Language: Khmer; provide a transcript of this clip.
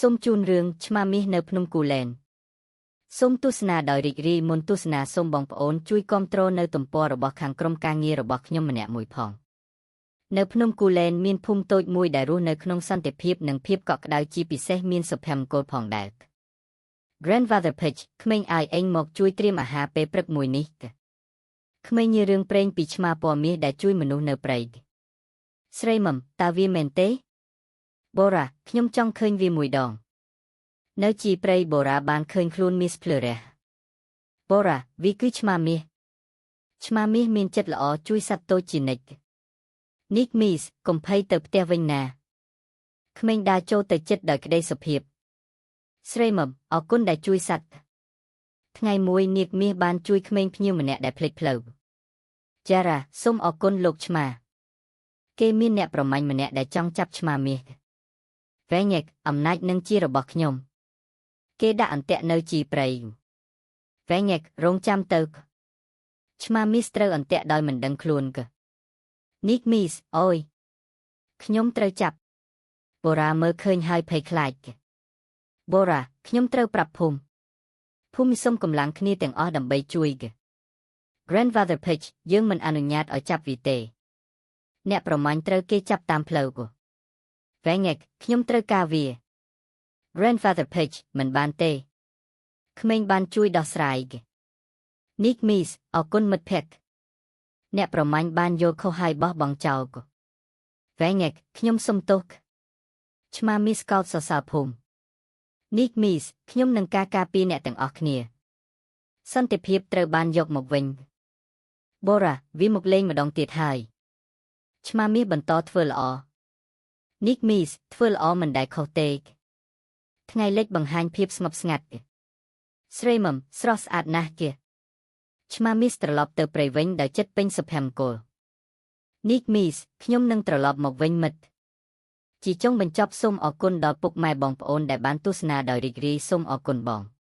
សូមជូនរឿងឆ្មាមាសនៅភ្នំគូលែនសូមទស្សនាដោយរីករាយមុនទស្សនាសូមបងប្អូនជួយគាំទ្រនៅទំព័ររបស់ខាងក្រុមការងាររបស់ខ្ញុំម្នាក់មួយផងនៅភ្នំគូលែនមានភូមិតូចមួយដែលរស់នៅក្នុងសន្តិភាពនិងភាពកក់ក្ដៅជាពិសេសមានសុភមង្គលផងដែរ Grandfather Pitch ក្មេងឲ្យអេងមកជួយត្រៀមអាហារពេលព្រឹកមួយនេះក្មេងញីរឿងព្រេងពីឆ្មាពណ៌មាសដែលជួយមនុស្សនៅព្រៃស្រីមឹមតើវាមែនទេបូរ៉ាខ្ញុំចង់ឃើញវាមួយដងនៅជីព្រៃបូរ៉ាបានឃើញខ្លួនមាសភ្លឺរះបូរ៉ាវាគឺឆ្មាមាសឆ្មាមាសមានចិត្តល្អជួយសត្វតូចជានិច្ចនីកមីសកុំភ័យទៅផ្ទះវិញណាក្មេងដើរចូលទៅចិត្តដោយក្តីសុភាពស្រីមឹមអរគុណដែលជួយសត្វថ្ងៃមួយនាគមាសបានជួយក្មេងភ្ញៀវម្នាក់ដែលភ្លេចផ្លូវចារ៉ាសូមអរគុណលោកឆ្មាគេមានអ្នកប្រមាញ់ម្នាក់ដែលចង់ចាប់ឆ្មាមាសវែងែកអំណាចនឹងជារបស់ខ្ញុំគេដាក់អន្ទាក់នៅជីព្រៃវែងែករងចាំទៅឆ្មាមីសត្រូវអន្ទាក់ដោយមិនដឹងខ្លួនកនីកមីសអូយខ្ញុំត្រូវចាប់បូរ៉ាមើលឃើញហើយភ័យខ្លាចបូរ៉ាខ្ញុំត្រូវប្រាប់ភូមិភូមិសុំកម្លាំងគ្នាទាំងអស់ដើម្បីជួយ Grandfather Pitch យើងមិនអនុញ្ញាតឲ្យចាប់វាទេអ្នកប្រមាញ់ត្រូវគេចាប់តាមផ្លូវវែងែកខ្ញុំត្រូវការវា Grandfather Pitch មិនបានទេក្មេងបានជួយដោះស្រាយនីកមីសអរគុណមិត្តភក្តិអ្នកប្រមាញ់បានយល់ខុសហើយបោះបង់ចោលវែងែកខ្ញុំសុំទោសឆ្មាមីសកោតសរសើរភូមិនីកមីសខ្ញុំនឹងការការពារអ្នកទាំងអស់គ្នាសន្តិភាពត្រូវបានយកមកវិញបូរ៉ាវាមកលេងម្ដងទៀតហើយឆ្មាមាសបន្តធ្វើល្អនីកមីសធ្វើល្អមិនដែលខុសទេថ្ងៃលិចបង្ហាញភាពស្ងប់ស្ងាត់ស្រីមឹមស្រស់ស្អាតណាស់ជាឆ្មាមីសត្រឡប់ទៅព្រៃវិញដោយចិត្តពេញសុភមង្គលនីកមីសខ្ញុំនឹងត្រឡប់មកវិញមិត្តជាចុងបញ្ចប់សូមអរគុណដល់ពុកម៉ែបងប្អូនដែលបានទស្សនាដោយរីករាយសូមអរគុណបង។